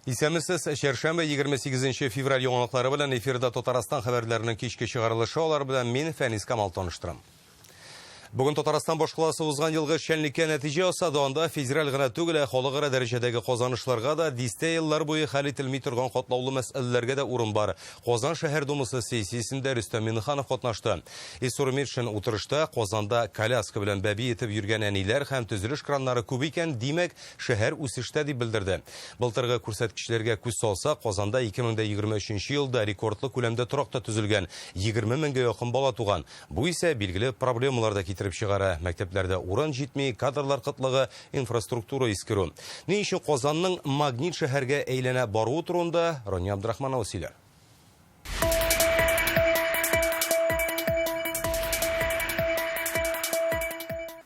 Исәнмесез, чәршәмбе 28 февраль яңалыклары белән эфирда Татарстан хәбәрләренең кичке чыгарылышы. Алар белән мин Фәнис Камал таныштырам. Бүген Татарстан башкаласы узган елгы эшчәнлеккә нәтиҗә ясады. Анда федераль гына түгел, ә халыкара дәрәҗәдәге казанышларга да, дистә еллар буе хәл ителми торган катлаулы мәсьәләләргә дә урын бар. Казан шәһәр думасы сессиясендә Рөстәм Миңнеханов катнашты. Илсур Метшин утырышта Казанда коляска белән бәби этеп йөргән әниләр һәм төзелеш краннары күп икән, димәк, шәһәр үсештә дип белдерде. Былтыргы күрсәткечләргә күз салсак, Казанда 2023 елда рекордлы күләмдә торак та төзелгән, 20 меңгә якын бала туган. Бу исә, билгеле, проблемалар да китереп чыгара. Мәктәпләрдә урын җитми, кадрлар кытлыгы, инфраструктура искерү. Ни өчен Казанның магнит шәһәргә әйләнә баруы турында Рания Абдрахманова сөйләр.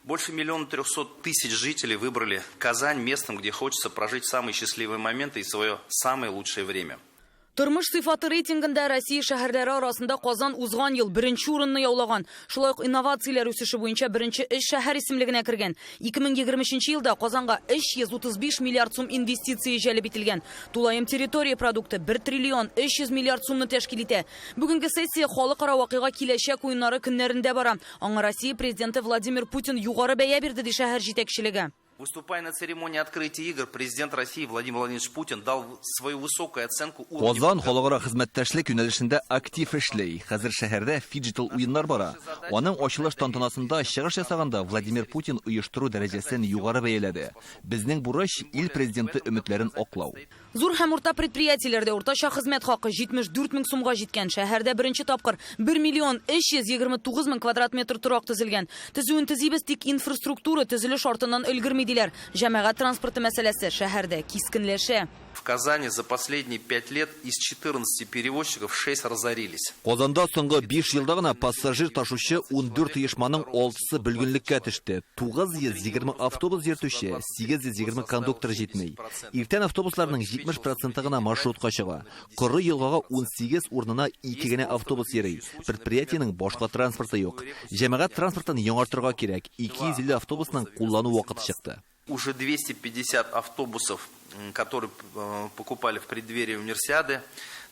Больше 1 300 000 жителей выбрали Казань местом, где хочется прожить самые счастливые моменты и свое самое лучшее время. Тормыш сыйфаты рейтингында Россия шәһәрләре арасында Казан узган ел беренче урынны яулаган. Шулай ук инновацияләр үсеше буенча беренче өч шәһәр исемлегенә кергән. 2023 елда Казанга 335 миллиард сум инвестиция җәлеп ителгән. Тулаем территория продукты 1 триллион 300 миллиард сумны тәшкил итә. Бүгенге сессия халыкара вакыйга Киләчәк уеннары көннәрендә бара. Аңа Россия президенты Владимир Путин югары бәя бирде, ди шәһәр җитәкчелеге. Выступая на церемонии открытия игр, президент России Владимир Владимирович Путин дал свою высокую оценку уровню Казан халыкара хезмәттәшлек юнәлешендә актив эшли. Хәзер шәһәрдә фиджитал уеннар бара. Аның ачылыш тантанасында чыгыш ясаганда Владимир Путин оештыру дәрәҗәсен югары бәяләде. Безнең бурыч ил президенты өметләрен аклау. Зур һәм урта предприятиеләрдә уртача хезмәт хакы 74 мең сумга җиткән. Шәһәрдә беренче тапкыр 1 миллион 329 мең квадрат метр торак төзелгән. Төзүен төзибез, тик инфраструктура төзелеш артыннан өлгерми, диләр. Җәмәгать транспорты мәсьәләсе шәһәрдә кискенләшә. В Казани за последние 5 лет из 14 перевозчиков 6 разорились. Казанда соңгы 5 елда гына пассажир ташучы 14 оешманың 6-сы бөлгенлеккә төште. 920 автобус йөртүче, 820 кондуктор җитми. Иртән автобусларның 70% гына маршрутка чыга. Коры елгага 18 урынына 2 генә автобус йөри. Предприятиенең башка транспорты юк. Җәмәгать транспортын яңартырга кирәк. 250 автобусның куллану вакыты чыкты. Уже 250 автобусов, которые покупали в преддверии универсиады,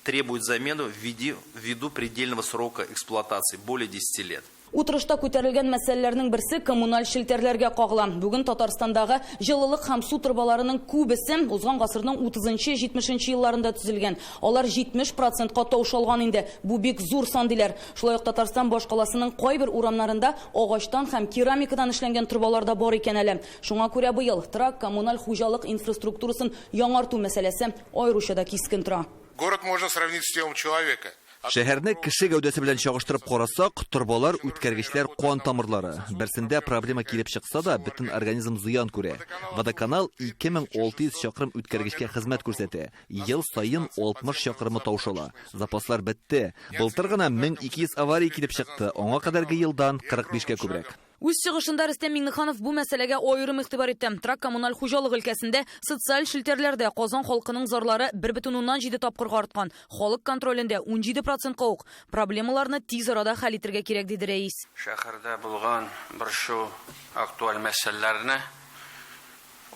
требуют замену ввиду предельного срока эксплуатации более 10 лет. Утырышта күтәрелгән мәсьәләләрнең берсе коммуналь челтәрләргә кагыла. Бүген Татарстандагы җылылык һәм су торбаларының күбесе узган гасырның 30-70 елларында төзелгән. Алар 70%ка таушалган инде. Бу бик зур сан, диләр. Шулай ук Татарстан башкаласының кайбер урамнарында агачтан һәм керамикадан эшләнгән торбалар да бар икән әле. Шуңа күрә быел торак коммуналь хуҗалык инфраструктурасын яңарту мәсьәләсе аеруча да кискен тора. Город можно сравнить с телом человека. Шәһәрне кеше гәүдәсе белән чагыштырып карасак, торбалар, үткәргечләр кан тамырлары. Берсендә проблема килеп чыкса да, бөтен организм зыян күрә. Водоканал 2600 чакрым үткәргечкә хезмәт күрсәтә. Ел саен 60 чакрымы таушала. Запаслар бетте. Былтыр гына 1200 авария килеп чыкты. Аңа кадәрге елдан 45кә күбрәк. Үз чыгышында Рөстәм Миңнеханов бу мәсьәләгә аерым игътибар итте. Торак коммуналь хуҗалык өлкәсендә социаль челтәрләрдә Казан халкының зарлары 1,7 тапкырга арткан. Халык контролендә 17%ка ук. Проблемаларны тиз арада хәл итәргә кирәк, диде рәис. Шәһәрдә булган борчу актуаль мәсьәләләрне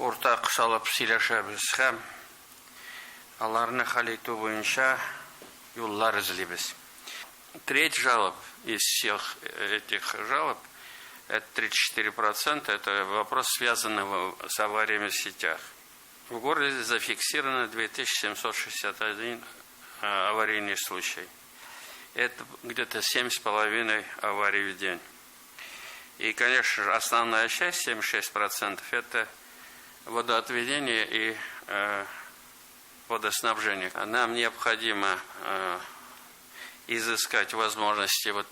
уртак салып сөйләшәбез һәм аларны хәл итү буенча юллар эзлибез. Треть жалоб из всех этих жалоб, это 34%, это вопрос, связанный с авариями в сетях. В городе зафиксировано 2761 аварийный случай. Это где-то 7,5 аварий в день. И, конечно же, основная часть, 76%, это водоотведение и водоснабжение. Нам необходимо изыскать возможности вот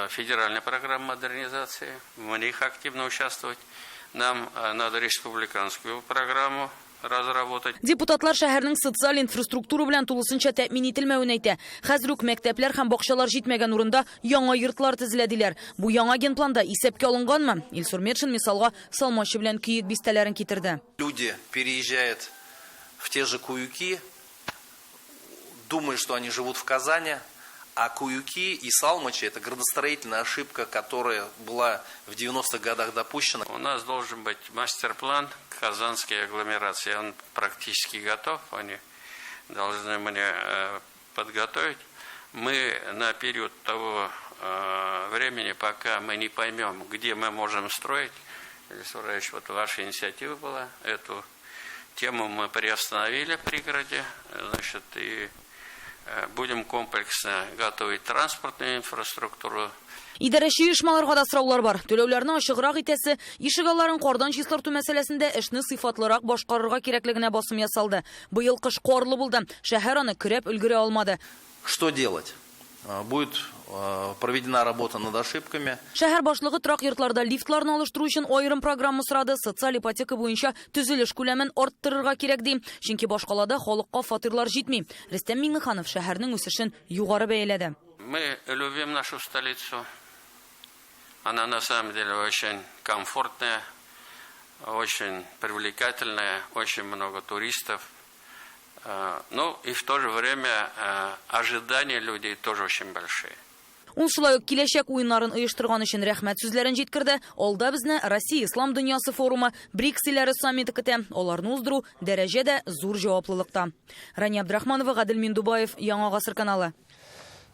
федеральной программы модернизации, в них активно участвовать. Нам надо республиканскую программу разработать. Депутатлар шәһәрнең социаль инфраструктура белән тулысынча тәэмин ителмәвен әйтә. Хәзер үк мәктәпләр һәм бакчалар җитмәгән урында яңа йортлар төзелә, диләр. Бу яңа генпланда исәпкә алынганмы? Илсур Метшин мисалга Салмачы белән Көек бистәләрен китерде. Люди переезжают в те же Куюки, думая, что они живут в Казани, а Куюки и Салмачи – это градостроительная ошибка, которая была в 90-х годах допущена. У нас должен быть мастер-план казанской агломерации. Он практически готов. Они должны мне подготовить. Мы на период того времени, пока мы не поймем, где мы можем строить, Ильсур Раевич, вот ваша инициатива была, эту тему мы приостановили в пригороде, значит, и будем комплексно готовить транспортную инфраструктуру. Идарәче оешмаларга да сораулар бар. Түләүләрне ачыграк итәсе, ишегалларын кардан чистарту мәсьәләсендә эшне сыйфатлырак башкарырга кирәклегенә басым ясалды. Быел кыш карлы булды. Шәһәр аны көрәп өлгерә алмады. Что делать? Будет проведена работа над ошибками. Шәһәр башлыгы торак йортларда лифтларны алыштыру өчен аерым программа сорады. Социаль ипотека буенча төзелеш күләмен арттырырга кирәк ди. Чөнки башкалада халыкка фатирлар җитми. Рөстәм Миңнеханов шәһәрнең үсешен югары бәяләде. Мы любим нашу столицу. Она на самом деле очень комфортная, очень привлекательная, очень много туристов. Ну и в то же время ожидания людей тоже очень большие. Ул шулай ук киләчәк уеннарын оештырган өчен рәхмәт сүзләрен җиткерде. Алда безне Россия Ислам дөньясы форумы, БРИКС илләре саммиты көтә. Аларны уздыру дәрәҗәдә зур җаваплылыкта. Рания Абдрахманова, Гадел Миндубаев, Яңа Гасыр каналы.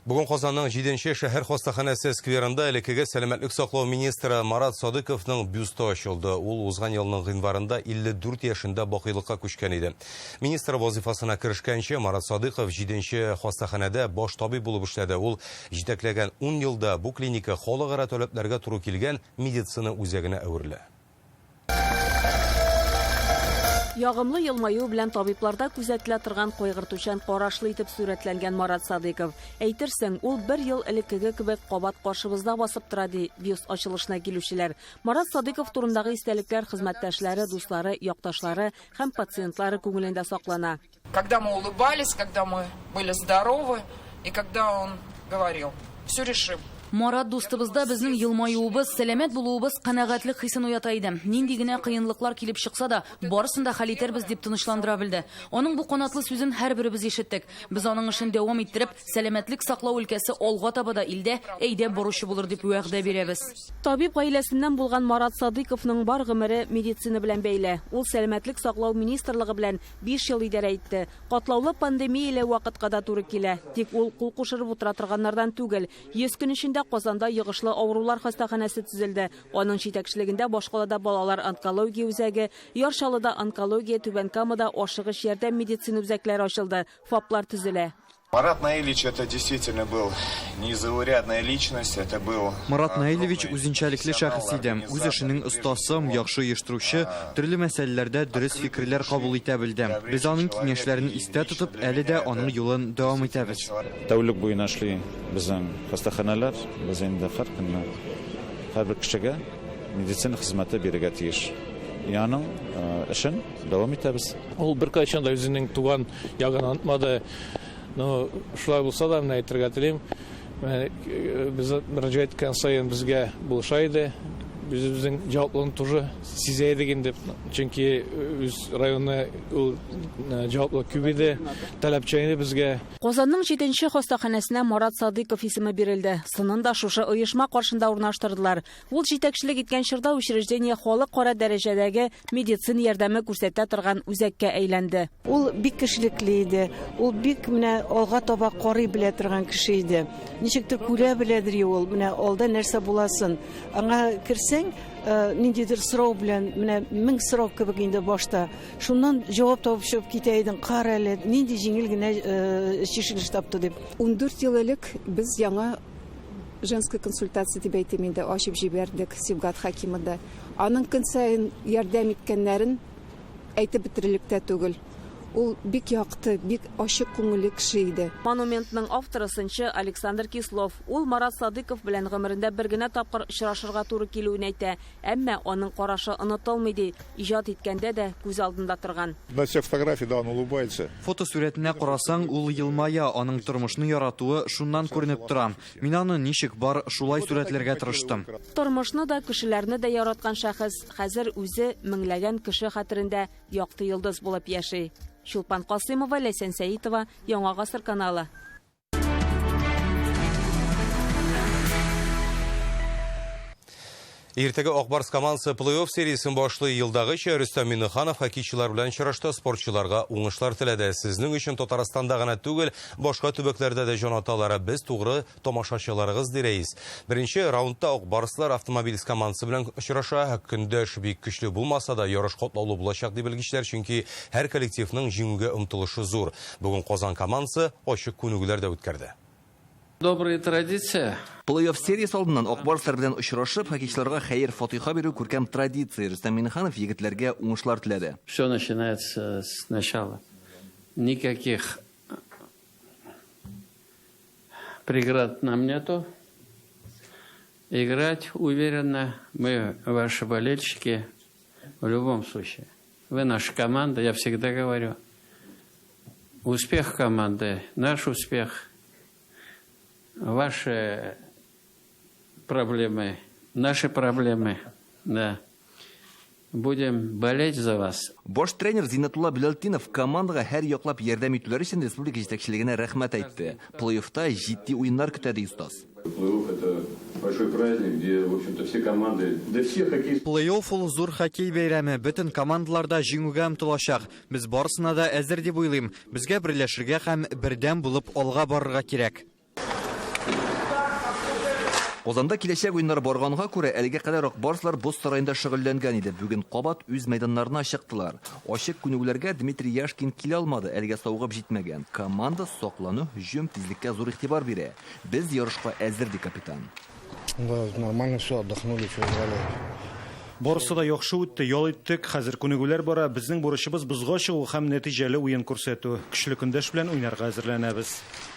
Бүген Казанның 7-нче шәһәр хастаханәсе скверында элеккеге сәламәтлек саклау министры Марат Садыковның бюсты ачылды. Ул узган елның гыйнварында 54 яшендә бакыйлыкка күчкән иде. Министр вазифасына керешкәнче Марат Садыков 7-нче хастаханәдә баш табиб булып эшләде. Ул җитәкләгән 10 елда бу клиника халыкара таләпләргә туры килгән медицина үзәгенә әверелә. Ягымлы елмаю белән табибларда күзәтелә торган кайгыртучан карашлы итеп сурәтләнгән Марат Садыков. Әйтерсең, ул бер ел элеккеге кебек кабат каршыбызда басып тора, ди бюст ачылышына килүчеләр. Марат Садыков турындагы истәлекләр хезмәттәшләре, дуслары, якташлары һәм пациентлары күңелендә саклана. Когда мы улыбались, когда мы были здоровы, и когда он говорил: все решим. Марат дустыбызда безнең елмаюыбыз, сәламәт булуыбыз канәгатьлек хисен уята иде. Нинди генә кыенлыклар килеп чыкса да, барысын да хәл итәрбез дип тынычландыра белде. Аның бу канатлы сүзен һәрберебез ишеттек. Без аның эшен дәвам иттереп, сәламәтлек саклау өлкәсе алга таба да илдә әйдәп баручы булыр дип вәгъдә бирәбез. Табиб гаиләсеннән булган Марат Садыковның бар гомере медицина белән бәйле. Ул сәламәтлек саклау министрлыгы белән 5 ел идарә итте. Катлаулы пандемия илә вакытка да туры килә. Тик ул кул кушырып утыра торганнардан түгел. 100 көн эчендә Казанда йогышлы авырулар хастаханәсе төзелде. Аның җитәкчелегендә башкалада балалар онкология үзәге, Яр Чаллыда онкология, Түбән Камада ашыгыч ярдәм медицина үзәкләре ачылды, ФАПлар төзелә. Марат Наилевич это действительно был незаурядная личность, это был Марат Наилевич үзенчәлекле шәхес иде. Үз эшенең остасы, яхшы оештыручы, төрле мәсьәләләрдә дөрес фикерләр кабул итә белде. Без аның киңәшләрен истә тотып, әле дә аның юлын дәвам итәбез. Тәүлек буена эшли безнең хастаханәләр, без инде һәр көнне һәрбер кешегә медицина хезмәте бирергә тиеш. Аның эшен дәвам итәбез. Ул беркайчан да үзенең туган ягын онытмады. Но шулай булса да, менә әйтергә телим, без мөрәҗәгать иткән саен безгә булыша иде. Без үзебезнең җаваплылыгын тоже сизә идек инде, чөнки үз районы ул җаваплылык күп иде, таләпчән иде безгә. Казанның 7-нче хастаханәсенә Марат Садыков исеме бирелде. Сынын да шушы оешма каршында урнаштырдылар. Ул җитәкчелек иткән чорда учреждение халыкара дәрәҗәдәге медицина ярдәме күрсәтә торган үзәккә әйләнде. Ул бик кешелекле иде. Ул бик менә алга таба карый белә торган кеше иде. Ничектер күрә беләдер ул, менә алда нәрсә буласын. Аңа керсәң, ниндидер сорау белән, менә мең сорау кебек инде башта. Шуннан җавап табып чыгып китә идең. Кара әле, нинди җиңел генә чишелеш тапты дип. 14 ел элек без яңа женская консультация дип әйтим инде, ачып җибәрдек Сибгат Хакимовда. Аның көн саен ярдәм иткәннәрен әйтеп бетерерлек тә түгел. Ул бик якты, бик ачык күңелле кеше иде. Монументның авторы сынчы Александр Кислов. Ул Марат Садыков белән гомерендә бер генә тапкыр очрашырга туры килүен әйтә. Әмма аның карашы онытылмый ди. Иҗат иткәндә дә күз алдында торган. На всех фотографиях, да, он улыбается. Фотосурәтенә карасаң, ул елмая, аның тормышны яратуы шуннан күренеп тора. Мин аны ничек бар, шулай сурәтләргә тырыштым. Тормышны да, кешеләрне дә яраткан шәхес хәзер үзе меңләгән кеше хәтерендә якты йолдыз булып яши. Чулпан Касымова, Ләйсән Сәитова, Яңа Гасыр каналы. Иртәгә Ак Барс командасы плей-офф сериясен башлый. Елдагыча Рөстәм Миңнеханов хоккейчылар белән очрашты, спортчыларга уңышлар теләде. Сезнең өчен Татарстанда гына түгел, башка төбәкләрдә дә җан аталар. Без тугры тамашачыларыгыз, ди рәис. Беренче раундта Ак Барслар Автомобилист командасы белән очраша. Көндәш бик көчле булмаса да, ярыш катлаулы булачак, ди белгечләр, чөнки һәр коллективның җиңүгә омтылышы зур. Бүген Казан командасы ачык күнегүләр дә үткәрде. Добрая традиция. Плей-офф сериясе алдыннан Ак Барслар белән очрашып, хоккейчыларга хәер-фатыйха бирү күркәм традиция. Рөстәм Миңнеханов егетләргә уңышлар теләде. Все начинается с начала. Никаких преград нам нету. Играть уверенно. Мы ваши болельщики в любом случае. Вы наша команда, я всегда говорю. Успех команды, наш успех. Ваши проблемы, наши проблемы, да. Будем болеть за вас. Баш тренер Зиннәтулла Билалтдинов командага һәр яклап ярдәм итүләре өчен республика җитәкчелегенә рәхмәт әйтте. Плей-оффта җитди уеннар көтә, ди остаз. Плей-офф это большой праздник, где, в общем-то, все команды, да все хоккеисты. Плей-офф ул зур хоккей бәйрәме, бөтен командалар да җиңүгә омтылачак. Без барысына да әзер дип уйлыйм. Безгә берләшергә һәм бердәм булып алга барырга кирәк. Казанда киләчәк уеннар барганга күрә, әлегә кадәр Ак Барслар боз сараенда шөгыльләнгән иде. Бүген кабат үз мәйданнарына чыктылар. Ачык күнегүләргә Дмитрий Яшкин килә алмады, әлегә савыгып җитмәгән. Команда саклану, һөҗүм, тизлеккә зур игътибар бирә. Без ярышка әзер, ди капитан. Да, нормально все, отдохнули, что играли. Барысы да яхшы үтте, ял иттек, хәзер күнегүләр бара. Безнең бурычыбыз бозга чыгу һәм нәтиҗәле уен күрсәтү. Көчле көндәш белән уйнарга әзерләнәбез.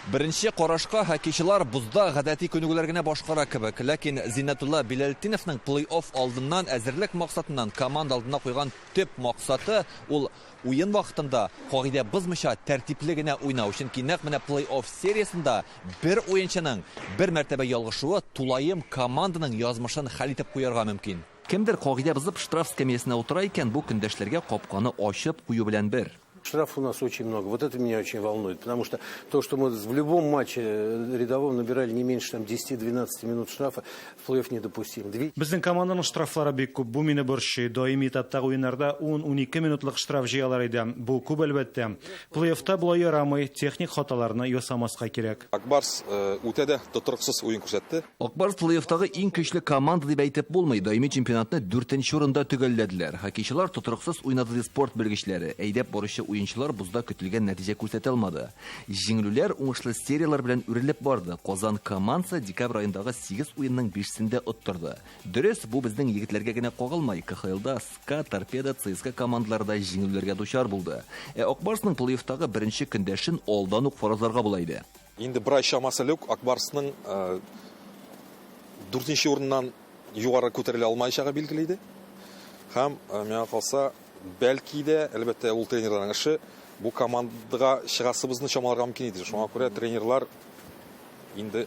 Беренче карашка хоккейчылар бозда гадәти күнегүләр генә башкара кебек. Ләкин Зиннәтулла Биләлетдиновның плей-офф алдыннан әзерлек максатыннан команда алдына куйган төп максаты ул уен вакытында кагыйдә бозмыйча тәртипле генә уйнау. Чөнки нәкъ менә плей-офф сериясендә бер уенчының бер мәртәбә ялгышуы тулаем команданың язмышын хәл итеп куярга мөмкин. Кемдер кагыйдә бозып штраф скамьясына утыра икән, бу көндәшләргә капканы ачып кую белән бер. Штраф у нас очень много. Вот это меня очень волнует, потому что то, что мы в любом матче рядовом набирали не меньше 10-12 минут штрафа, в плей-офф недопустим. Безнең команданың штрафлары бик күп. Бу мине борчый. Даими этаптагы уеннарда 10-12 минутлык штраф җыялар иде. Бу күп әлбәттә. Плей-оффта болай ярамый, техник хаталарны ясамаска кирәк. Ак Барс үтә дә тотрыксыз уен күрсәтте. Ак Барс плей-оффтагы иң көчле команда дип әйтеп булмый. Даими чемпионатны 4нче урында төгәлләделәр. Хоккейчылар тотрыксыз уйнады ди спорт белгечләре. Әйдәп баручы уенчылар бозда көтелгән нәтиҗә күрсәтә алмады. Җиңелүләр уңышлы серияләр белән үрелеп барды. Казан командасы декабрь аендагы 8 уенның 5-сендә оттырды. Дөрес, бу безнең егетләргә генә кагылмай. КХЛда СКА, Торпедо, ЦСКА командалары да җиңелүләргә дучар булды. Ә Ак Барсның плей-оффтагы беренче көндәшен алдан ук фаразларга була иде. Инде бер ай чамасы элек Ак Барсның 4нче урыннан югары күтәрелә алмаячагы билгеле иде. Һәм миңа калса, бәлки дә, әлбәттә, ул тренерларның эше, бу командага чыгасыбызны чамаларга мөмкин иде. Шуңа күрә тренерлар инде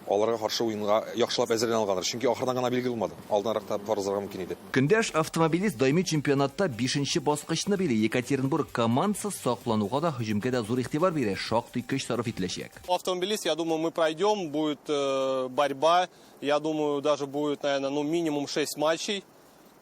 аларга каршы уенга яхшылап әзерләнә алгандыр. Чөнки ахырдан гына билгеле булмады. Алданрак та фаразларга мөмкин иде. Көндәш автомобилист даими чемпионатта 5нче баскычны били. Екатеринбург командасы саклануга да, һөҗүмгә дә зур игътибар бирә. Шактый көч сарыф ителәчәк. Автомобилист, я думаю, мы пройдем, будет борьба. Я думаю, даже будет, наверное, минимум 6 матчей.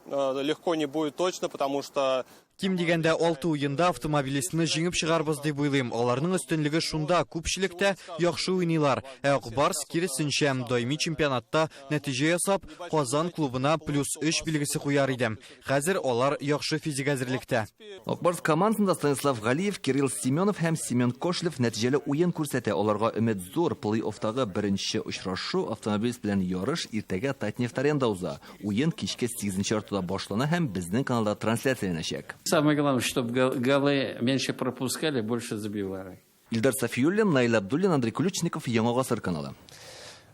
Легко не будет точно, потому что Ким дигәндә 6 уенда автомобилистны җиңеп чыгарбыз дип уйлыйм. Аларның өстенлеге шунда, күпчелектә яхшы уйныйлар. Ә Ак Барс киресенчә даими чемпионатта нәтиҗә ясап, Казан клубына плюс 3 билгесе куяр иде. Хәзер алар яхшы физик әзерлектә. Ак Барс командасында Станислав Галиев, Кирилл Семенов һәм Семен Кошелев нәтиҗәле уен күрсәтә. Аларга өмет зур. Плей-оффтагы беренче очрашу автомобилист белән ярыш иртәгә Татнефть Аренада уза. Уен кичке сигезенче яртыда башлана һәм безнең каналда трансляцияләнәчәк. Самое главное, чтобы голы меньше пропускали, больше забивали. Илдар Сафиуллин, Наил Абдуллин, Андрей Ключников, Яңа Гасыр каналы.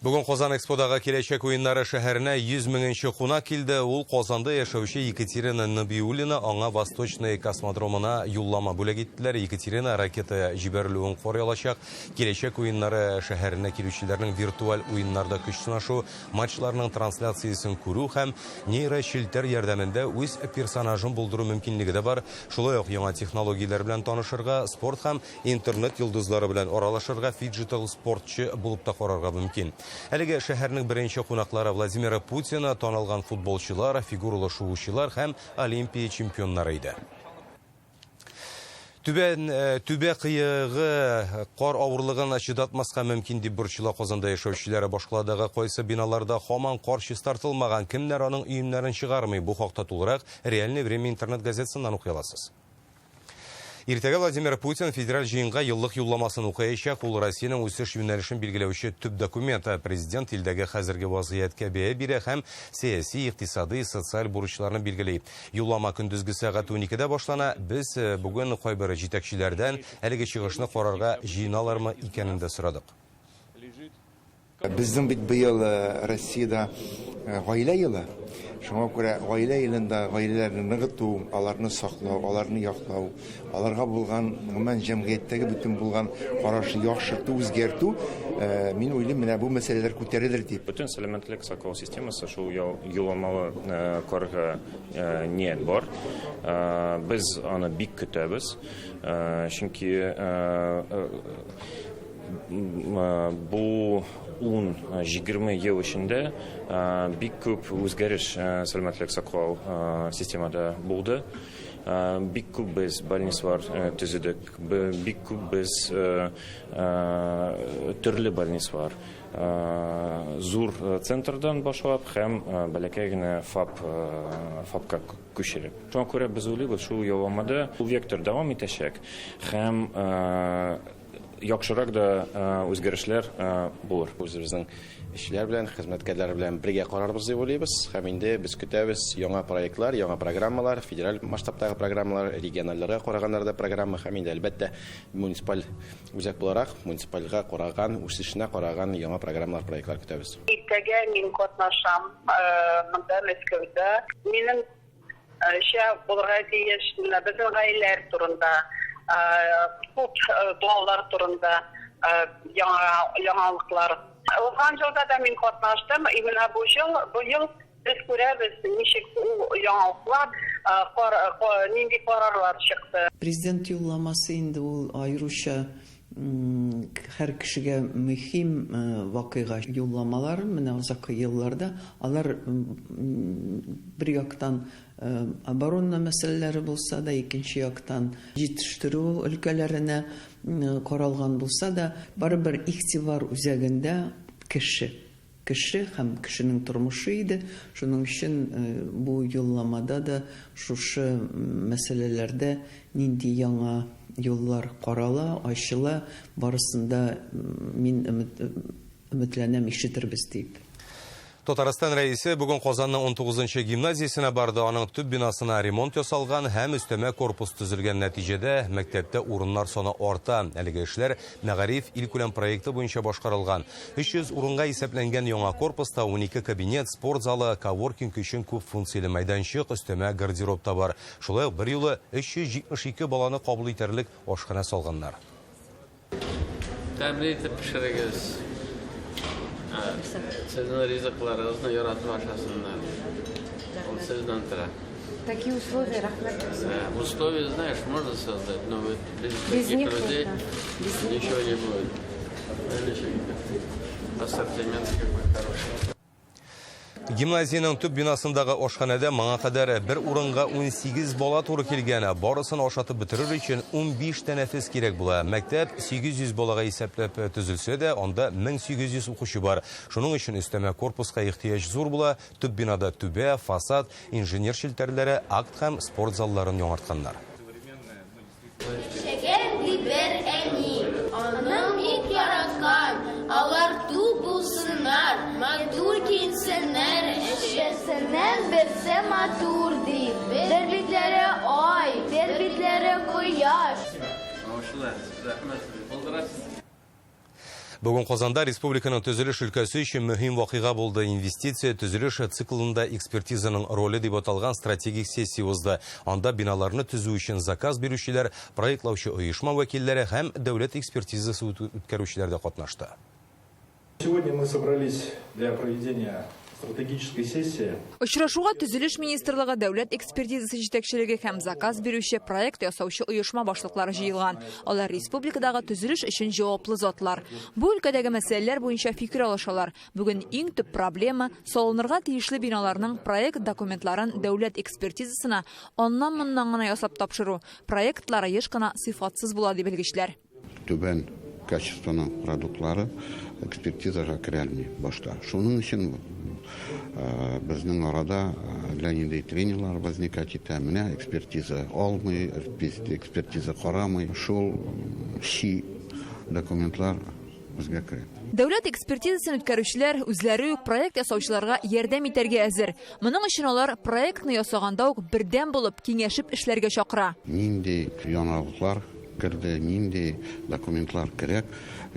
Бүген Казан Эксподагы киләчәк уеннары шәһәренә 100 меңенче кунак килде. Ул Казанда яшәүче Екатерина Набиуллина аңа Восточный космодромына юллама бүләк иттеләр. Екатерина ракета җибәрелүен карый алачак. Киләчәк уеннары шәһәренә килүчеләрнең виртуаль уеннарда көч сынашу, матчларның трансляциясен күрү һәм нейрочелтәр ярдәмендә үз персонажын булдыру мөмкинлеге дә бар. Шулай ук яңа технологияләр белән танышырга, спорт һәм интернет йолдызлары белән аралашырга, фиджитал спортчы булып та карарга мөмкин. Әлеге шәһәрнең беренче кунаклары Владимир Путин, танылган футболчылар, фигуралы шуучылар һәм Олимпия чемпионнары иде. Түбән түбә кыегы кар авырлыгын чыдатмаска мөмкин дип борчыла Казанда яшәүчеләр. Башкаладагы кайсы биналарда һаман кар чистартылмаган, кемнәр аның өемнәрен чыгармый? Бу хакта тулырак Реальное время интернет газетасыннан укый аласыз. Иртәгә Владимир Путин федераль җыенга еллык юлламасын укыячак. Ул Россиянең үсеш юнәлешен билгеләүче төп документ. Президент илдәге хәзерге вазгыятькә бәя бирә һәм сәяси, икътисадый, социаль бурычларны билгели. Юллама көндезге сәгать 12-дә башлана. Без бүген кайбер җитәкчеләрдән әлеге чыгышны карарга җыеналармы икәнен дә сорадык. Безнең бит быел Россиядә гаилә елы. Шуңа күрә гаилә елында гаиләләрне ныгыту, аларны саклау, аларны яклау, аларга булган, гомумән, җәмгыятьтәге бөтен булган карашны яхшырту, үзгәртү, мин уйлыйм, менә бу мәсьәләләр күтәрелер дип. Бөтен сәламәтлек саклау системасы шул юлламалы карарга ният бар. Без аны бик көтәбез, чөнки бу 10-20 ел эчендә бик күп үзгәреш сәламәтлек саклау системада булды. Бик күп без больницалар төзедек, бик күп без төрле больницалар. Зур центрдан башлап һәм бәләкәй генә ФАПка күчереп. Шуңа күрә без уйлыйбыз, шул юлламада ул вектор дәвам итәчәк һәм яхшырак да үзгәрешләр булыр. Үзебезнең эшчеләр белән, хезмәткәрләр белән бергә карарбыз дип уйлыйбыз. Һәм инде без көтәбез яңа проектлар, яңа программалар, федераль масштабтагы программалар, региональләргә караганнар да программа һәм инде әлбәттә муниципаль үзәк буларак, муниципальгә караган, үсешенә караган яңа программалар, проектлар көтәбез. Иртәгә мин катнашам монда Мәскәүдә. Минем эшә булырга тиеш безнең гаиләләр турында, күп балалар турында яңалыклар. Узган елда да мин катнаштым. Именно бу ел, бу ел без күрәбез, ничек ул яңалыклар, нинди карарлар чыкты. Президент юлламасы инде ул аеруча һәр кешегә мөһим вакыйга. Юлламалар менә озак елларда алар бер яктан оборона мәсьәләләре булса да, икенче яктан җитештерү өлкәләренә каралган булса да, барыбер игътибар үзәгендә кеше. Кеше һәм кешенең тормышы иде. Шуның өчен бу юлламада да шушы мәсьәләләрдә нинди яңа юллар карала, ачыла, барысында мин өметләнәм, ишетербез дип. Татарстан рәисе бүген Казанның 19-нчы гимназиясенә барды. Аның төп бинасына ремонт ясалган һәм өстәмә корпус төзелгән. Нәтиҗәдә мәктәптә урыннар саны арта. Әлеге эшләр Мәгариф илкүләм проекты буенча башкарылган. 300 урынга исәпләнгән яңа корпуста 12 кабинет, спорт залы, коворкинг өчен күп функцияле мәйданчык, өстәмә гардероб та бар. Шулай ук бер юлы 372 баланы кабул итәрлек ашханә салганнар. Тәмле итеп пешерегез. Сезнең ризыкларыгызны яратып ашасыннар. Ул сездән тора. Такие условия, рәхмәт. Условия, знаешь, можно создать, но вот без Без таких них людей нет, да. Без них ничего не будет. Ассортимент какой хороший. Гимназиянең төп бинасындагы ашханәдә моңа кадәр бер урынга 18 бала туры килгән. Барысын ашатып бетерер өчен 15 тәнәфес кирәк була. Мәктәп 800 балага исәпләп төзелсә дә, анда 1800 укучы бар. Шуның өчен өстәмә корпуска ихтыяҗ зур була. Төп бинада түбә, фасад, инженер челтәрләре, акт һәм спорт залларын яңартканнар. Яшәгән ди бер әни, аның бик яраткан, алар тук булсыннар, матур киенсеннәр, Берсеннән берсе матур ди, бер битләре ай, бер битләре кояш. Рәхмәт, булдырасыз. Бүген Казанда республиканың төзелеш өлкәсе өчен мөһим вакыйга булды. Инвестиция төзелеш циклында экспертизаның роле дип аталган стратегик сессия узды. Анда биналарны төзү өчен заказ бирүчеләр, проектлаучы оешма вәкилләре һәм дәүләт экспертизасы үткәрүчеләр дә катнашты. Сегодня мы собрались для проведения Стратегическая сессия. Очрашуга Төзелеш министрлыгы, дәүләт экспертизасы җитәкчелеге һәм заказ бирүче, проект ясаучы оешма башлыклары җыелган. Алар республикадагы төзелеш өчен җаваплы затлар. Бу өлкәдәге мәсьәләләр буенча фикер алышалар. Бүген иң төп проблема салынырга тиешле биналарның проект документларын дәүләт экспертизасына аннан-моннан гына ясап тапшыру. Проектлары еш кына сыйфатсыз була, ди белгечләр. Түбән качествоның продуктлары экспертизага керә алмый башта. Шуның өчен безнең арада әллә нинди тренерлар возникать итә. Менә экспертиза алмый, экспертиза карамый. Шул чи документлар безгә керә. Дәүләт экспертизасын үткәрүчеләр үзләре үк проект ясаучыларга ярдәм итәргә әзер. Моның өчен алар проектны ясаганда ук бердәм булып, киңәшеп эшләргә чакыра. Нинди яңалыклар керде, нинди документлар кирәк,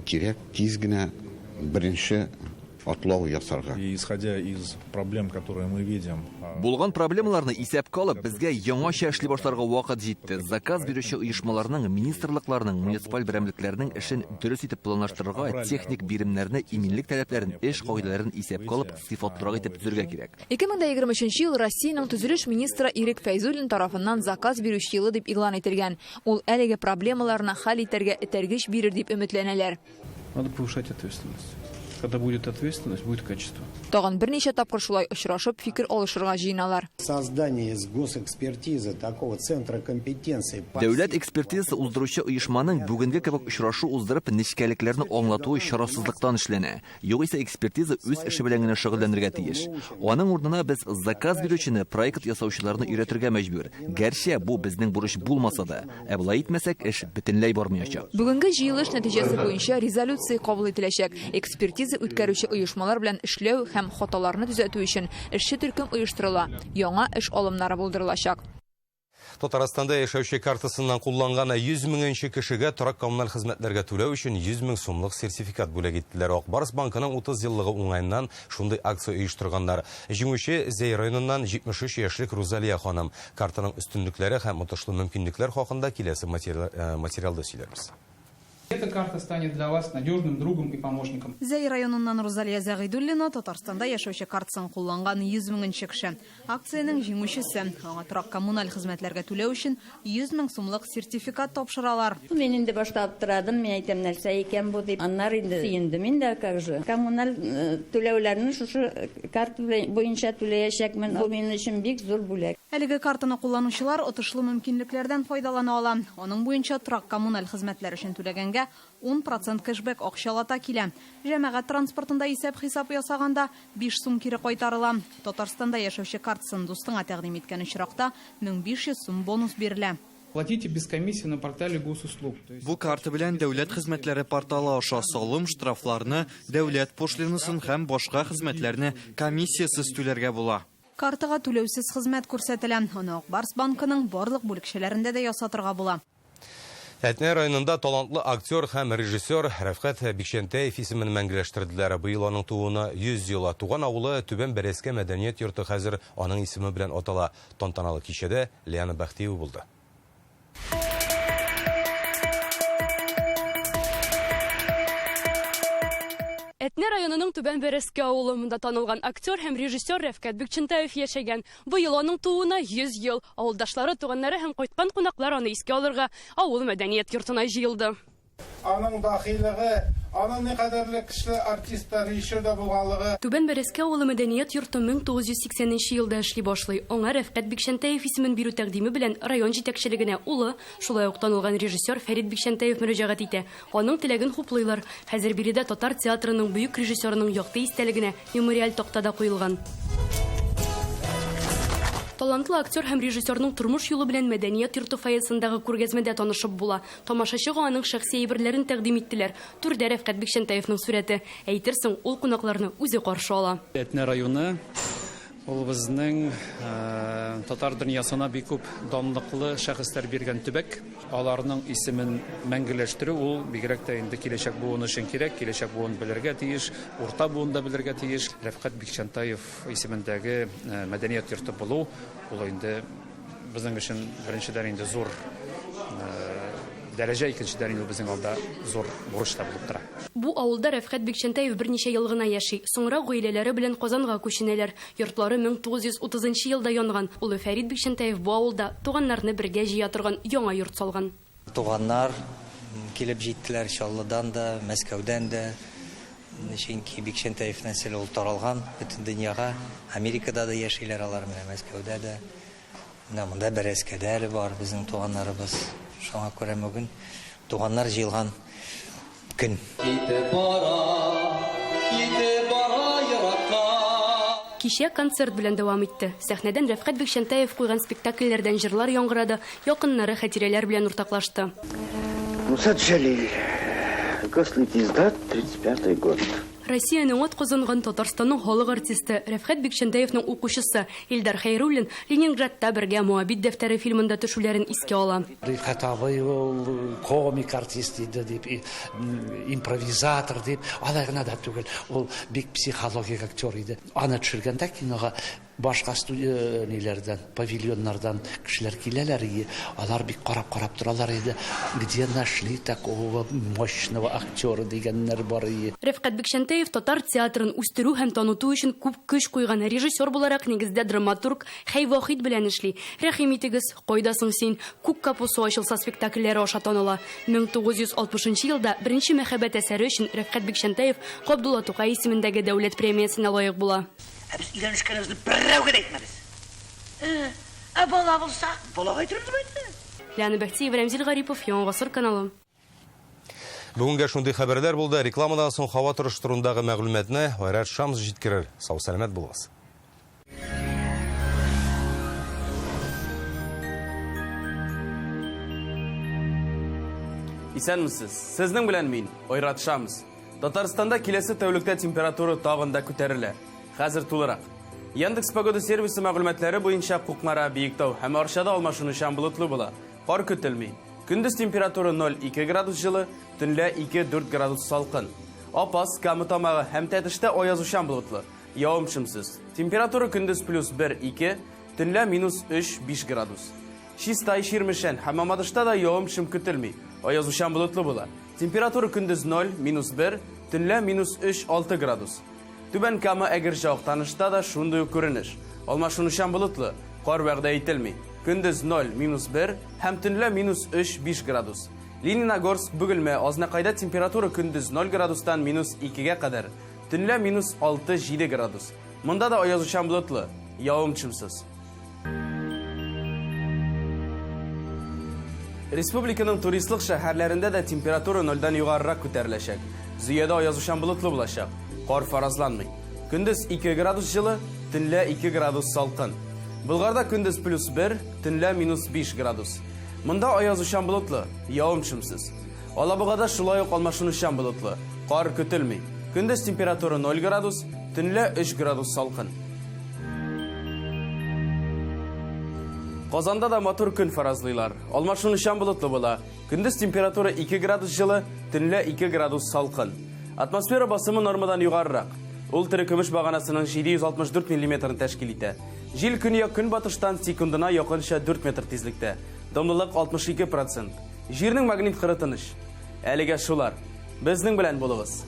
кирәк тиз генә беренче атлау ясарга. И исходя из проблем, которые мы видим, Булган проблемаларны исәпкә алып, безгә яңача эшли башларга вакыт җитте. Заказ бирүче оешмаларның, министрлыкларның, муниципаль берәмлекләрнең эшен дөрес итеп планлаштырырга, техник биремнәрне, иминлек таләпләрен, эш кагыйдәләрен исәпкә алып, сыйфатлырак итеп төзергә кирәк. 2023 ел Россиянең төзелеш министры Ирек Фәйзуллин тарафыннан заказ бирүче елы дип игълан ителгән. Ул әлеге проблемаларны хәл итәргә этәргеч бирер дип өметләнәләр. Надо повышать ответственность. Когда будет ответственность, будет качество. Тагын берничә тапкыр шулай очрашып, фикер алышырга җыеналар. Создание с госэкспертизы такого центра компетенции. Дәүләт экспертизасы уздыручы оешманың бүгенге кебек очрашу уздырып, нечкәлекләрне аңлатуы чарасызлыктан эшләнә. Югыйсә экспертиза үз эше белән генә шөгыльләнергә тиеш. Аның урынына без заказ бирүчене, проект ясаучыларны өйрәтергә мәҗбүр. Гәрчә бу безнең бурыч булмаса да, ә болай итмәсәк, эш бөтенләй бармаячак. Бүгенге җыелыш нәтиҗәсе буенча резолюция кабул ителәчәк. Экспертиза үткәрүче оешмалар белән эшләү һәм хаталарны төзәтү өчен эшче төркем оештырыла. Яңа эш алымнары булдырылачак. Татарстанда яшәүче картасыннан кулланган 100 меңенче кешегә торак коммуналь хезмәтләргә түләү өчен 100 мең сумлык сертификат бүләк иттеләр. Ак Барс банкының 30 еллыгы уңаеннан шундый акция оештырганнар. Җиңүче Зәй районыннан 73 яшьлек Рузалия ханым. Картаның өстенлекләре һәм отышлы мөмкинлекләр хакында киләсе материалда сөйләрбез. Эта карта станет для вас надежным другом и помощником. Зәй районыннан Рузалия Зәгыйдуллина Татарстанда яшәүче картасын кулланган 100 меңенче кеше. Акциянең җиңүчесе. Аңа торак коммуналь хезмәтләргә түләү өчен 100 мең сумлык сертификат тапшыралар. Мин инде башта аптырадым, мин әйтәм, нәрсә икән бу дип. Аннары инде сөендем инде, как же. Коммуналь түләүләрне шушы карта буенча түләячәкмен. Бу минем өчен бик зур бүләк. Әлеге картаны кулланучылар отышлы мөмкинлекләрдән файдалана ала. Аның буенча торак коммуналь хезмәтләр өчен түләгәнгә 10% кэшбэк акчалата килә. Җәмәгать транспортында исәп-хисап ясаганда 5 сум кире кайтарыла. Татарстанда яшәүче картасын дустыңа тәкъдим иткән очракта 1500 сум бонус бирелә. Платите без комиссии на портале госуслуг. Бу карта белән дәүләт хезмәтләре порталы аша салым, штрафларны, дәүләт пошлинасын һәм башка хезмәтләрне комиссиясез түләргә була. Картага түләүсез хезмәт күрсәтелә. Аны Ак Барс банкының барлык бүлекчәләрендә дә ясатырга була. Әтнә районында талантлы актер һәм режиссер Рәфкать Бикчәнтәев исемен мәңгеләштерделәр. Быел аның тууына 100 ел. Туган авылы Түбән Бәрәскә мәдәният йорты хәзер аның исеме белән атала. Тантаналы кичәдә Лиана Бәхтиева булды. Әтнә районының Түбән Бәрәскә авылы. Монда танылган актер һәм режиссер Рәфкать Бикчәнтәев яшәгән. Быел аның тууына 100 ел. Авылдашлары, туганнары һәм кайткан кунаклар аны искә алырга авыл мәдәният йортына җыелды. Аның дахилыгы, аның никадәрле көчле артист та, режиссер да булганлыгы. Түбән Бәрәскә авылы мәдәният йорты 1980 елда эшли башлый. Аңа Рәфкать Бикчәнтәев исемен бирү тәкъдиме белән район җитәкчелегенә улы, шулай ук танылган режиссер Фәрит Бикчәнтәев мөрәҗәгать итә. Аның теләген хуплыйлар. Хәзер биредә татар театрының бөек режиссерының якты истәлегенә мемориаль такта да куелган. Талантлы актер һәм режиссерның тормыш юлы белән мәдәният йорты фойесындагы күргәзмәдә танышып була. Тамашачыга аның шәхси әйберләрен тәкъдим иттеләр. Түрдә Рәфкать Бикчәнтәевның сурәте. Әйтерсең, ул кунакларны үзе каршы ала. Әтнә районы ул безнең татар дөньясына бик күп данлыклы шәхесләр биргән төбәк. Аларның исемен мәңгеләштерү ул бигрәк тә инде киләчәк буын өчен кирәк, киләчәк буын белергә тиеш, урта буын да белергә тиеш. Рәфкать Бикчәнтәев исемендәге мәдәният йорты булу ул инде безнең өчен беренчедән инде зур дәрәҗә, икенчедән инде безнең алда зур бурыч та булып тора. Бу авылда Рәфкать Бикчәнтәев берничә ел гына яши. Соңрак гаиләләре белән Казанга күченәләр. Йортлары 1930 нчы елда янган. Улы Фәрит Бикчәнтәев бу авылда туганнарны бергә җыя торган яңа йорт салган. Туганнар килеп җиттеләр Чаллыдан да, Мәскәүдән дә. Чөнки Бикчәнтәев нәселе ул таралган бөтен дөньяга. Америкада да яшиләр алар, менә Мәскәүдә дә. Менә монда Бәрәскәдә әле бар безнең туганнарыбыз. Шуңа күрә бүген туганнар җыелган көн. Китеп бара, китеп бара еракка. Кичә концерт белән дәвам итте. Сәхнәдән Рәфкать Бикчәнтәев куйган спектакльләрдән җырлар яңгырады, якыннары хатирәләр белән уртаклашты. Муса Джалиль, Гослитиздат, 35 год. Россиянең атказанган Татарстанның халык артисты, Рәфкать Бикчәнтәевның укучысы Илдар Хәйруллин Ленинградта бергә Моабит дәфтәре фильмында төшүләрен искә ала. Рифкать абый ул комик артист иде дип, импровизатор дип, алай гына да түгел, ул бик психологик актер иде. Аны төшергәндә кинога башка студия ниләрдән, павильоннардан кешеләр киләләр и алар бик карап-карап торалар иде. Где нашли такого мощного актера дигәннәр бар и. Рәфкать Бикчәнтәев татар театрын үстерү һәм таныту өчен күп көч куйган режиссер буларак нигездә драматург Хәй Вахит белән эшли. Рәхим итегез, Кайда соң син, Күк капусы ачылса спектакльләре аша таныла. 1960 нчы елда Беренче мәхәббәт әсәре өчен Рәфкать Бикчәнтәев Габдулла Тукай исемендәге дәүләт премиясенә лаек була. Ә без өйләнешкәнебезне берәүгә дә әйтмәбез. Ә, ә бала булса, балага әйтербез бит инде. Лиана Бәхтиева, Рәмзил Гарипов, Яңа Гасыр каналы. Бүгенгә шундый хәбәрләр булды. Рекламадан соң һава торышы турындагы мәгълүматны Айрат Шамс җиткерер. Сау-сәламәт булыгыз. Исәнмесез. Сезнең белән мин, Айрат Шамс. Татарстанда киләсе тәүлектә температура тагын да күтәрелә. Хәзер тулырак. Яндекс Погода сервисы мәгълүматлары буенча Кукмара, Биектау һәм Арчада алмашынучан болытлы була. Кар көтелми. Көндез температура 0,2 градус җылы, төнлә 2-4 градус салкын. Апас, Кама Тамагы һәм Тәтештә аязучан болытлы. Явым-шымсыз. Температура көндез плюс 1-2, төнлә минус 3-5 градус. Чистай, Чирмешән һәм Мамадышта да явым-шым көтелми. Аязучан болытлы була. Температура көндез 0, минус 1, төнлә минус 3, 6 градус. Түбән Кама, Әгерҗе, Актанышта да шундый ук күренеш. Алмашынучан болытлы, кар вәгъдә ителми. Көндез 0, минус 1 һәм төнлә минус 3, 5 градус. Лениногорск, Бөгелмә, Азнакайда температура көндез 0 градустан минус 2гә кадәр, төнлә минус 6, 7 градус. Монда да аязучан болытлы, явым-төшемсез. Республиканың туристлык шәһәрләрендә дә температура нольдән югарырак күтәреләчәк. Зөядә аязучан болытлы булачак. Кар фаразланмый. Көндез 2 градус җылы, төнлә 2 градус салкын. Болгарда көндез плюс 1, төнлә минус 5 градус. Монда аязучан болытлы, явым-төшемсез. Алабугада шулай ук алмашынучан болытлы, кар көтелми. Көндез температура 0 градус, төнлә 3 градус салкын. Казанда да матур көн фаразлыйлар. Алмашынучан болытлы була. Көндез температура 2 градус җылы, төнлә 2 градус салкын. Атмосфера басымы нормадан югарырак. Ул терекөмеш баганасының 764 миллиметрын тәшкил итә. Җил көньяк-көнбатыштан секундына якынча 4 метр тизлектә. Дымлылык 62 процент. Җирнең магнит кыры тыныч. Әлегә шулар. Безнең белән булыгыз.